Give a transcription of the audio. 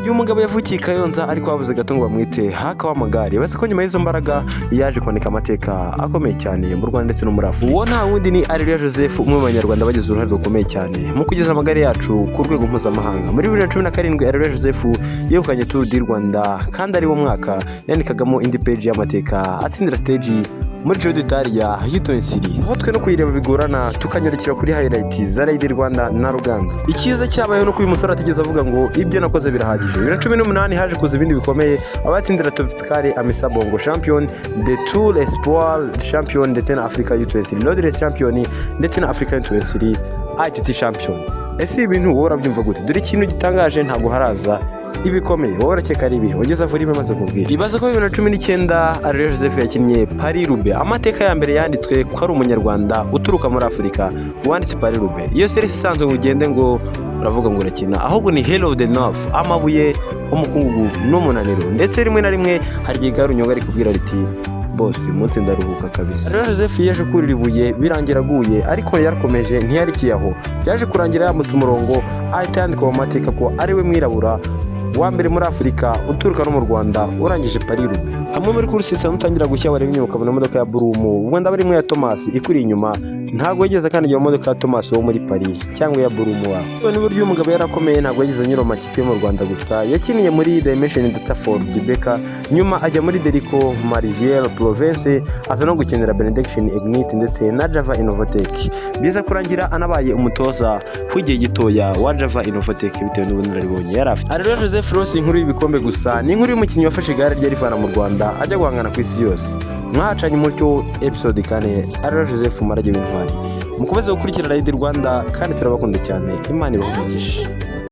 Uyu mugabo yavukiye i Kayonza, ariko babuze gato ngo bamwite haka w'amagare. Base ko nyuma y'izo mbaraga yaje kwandika amateka akomeye cyane mu Rwanda ndetse no muri Afurika. Uwo nta wundi ni Areruya Joseph, umwe mu Banyarwanda bagize uruhare rukomeye cyane mu kugeza amagare yacu ku rwego mpuzamahanga. Muri 2017 Areruya Joseph yegukanye Tour du Rwanda, kandi ari wo mwaka yandikagamo indi page y'amateka, atsindira stage muri Giro d'Italia U23, aho twe no kuyireba bigorana, tukanyarukira kuri highlight za Ride Rwanda na Ruganzu. Icyiza cyabayeho nuko uyu musore atigeze avuga ngo ibyo nakoze birahagije. 2018 haje kuza ibindi bikomeye, abatsindira Tropical Amissa Bongo Champion, The Tour Espoir Champion, ndetse na Africa U23 Road Race Champion, ndetse na Africa U23 ITT Champion. Ese ibi bintu wowe urabyumva gute? Dore ikintu gitangaje, ntabwo haraza ibikomeye. Wowe urakeka ari ibihe? Ugeze volume maze kubwira. Ibaze ko 2019 Areruya Joseph yakinnye Paris Roubaix, amateka ya mbere yanditswe ko ari Umunyarwanda uturuka muri Afurika wanditse Paris Roubaix. Iyo série isanzwe ngo ugende ngo uravuga ngo urakina, ahubwo ni Hell of the North, amabuye, umukungugu n'umunaniro, ndetse rimwe na rimwe hari igihe igare unyonga rikubwira riti: "Bose, uyu munsi ndaruhuka kabisa." Rero Joseph yaje kurira ibuye, birangira aguye, ariko yarakomeje, ntiyarikiye aho. Byaje kurangira yambutse umurongo, ahita yandikwa mu mateka ko ari we mwirabura wa mbere muri Afurika uturuka no mu Rwanda urangije Paris Roubaix. Hamwe muri course isa n'utangira gushya, wareba inyuma ukabona imodoka ya Bloom, ubwo ndaba ari imwe ya Thomas ikuri inyuma. Ntabwo yigeze akandagira mu modoka ya Thomas wo muri Paris cyangwa iya Bloom wawe. Bitewe n'uburyo uyu mugabo yarakomeye, ntabwo yigeze anyura mu makipe yo mu Rwanda gusa. Yakiniye muri Dimension Data for Dibeka, nyuma ajya muri Derico Mariviere Province, aza no gukinira Benediction Ignite ndetse na Java Innovatech. Biza kurangira anabaye umutoza w'igihe gitoya wa Java Innovatech bitewe n'ubunararibonye yari afite. Areruya Joseph Ross, inkuru y'ibikombe gusa, ni inkuru y'umukinnyi wafashe igare rye rivana mu Rwanda ajya guhangana ku isi yose. Mwahacanye umucyo, episode 4, Areruya Joseph, umurage w'intwari. Mukomeze gukurikira Ride Rwanda kandi turabakunda cyane. Imana ibahe umugisha.